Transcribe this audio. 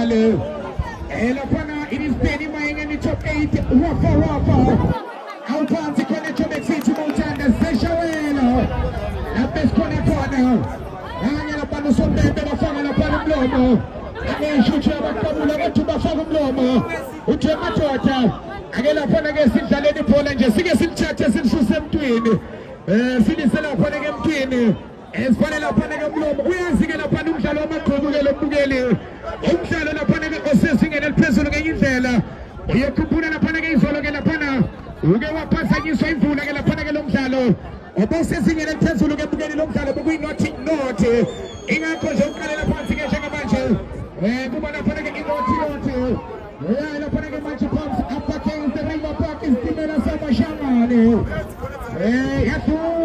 Final. Laphana it is Benny Mayengeni top 8 Wafa Wafa. Awuphansi khona eJoburg City mawuthanda seshawela. Lapho esikhona khona. Kanye lapha usompempe bafaka lapha umlomo. Akeshuthe abaqabula bathi bafaka umlomo. Uthe madoda ake laphana ke sidlaleni ibhola nje sike silithathe silisuse emntwini. Silise lapha ke emntwini. Esifane laphana ke umlomo uyazi ke laphana umdlalo wamagqubu ke lombukeli. Umdlalo laphana ke osezingeni eliphezulu ngenye indlela. Uyakhuphula laphana ke izolo ke laphana uke waphazanyiswa imvula ke laphana ke lo mdlalo obusezingeni eliphezulu ke mbukeli lo mdlalo bekuyi-naughty naughty ingakho nje uqalela phansi ke njengamanje kuba laphana ke i-naughty naughty ya laphana ke manje Palms up against the River Park isitimela samashangane yadlula.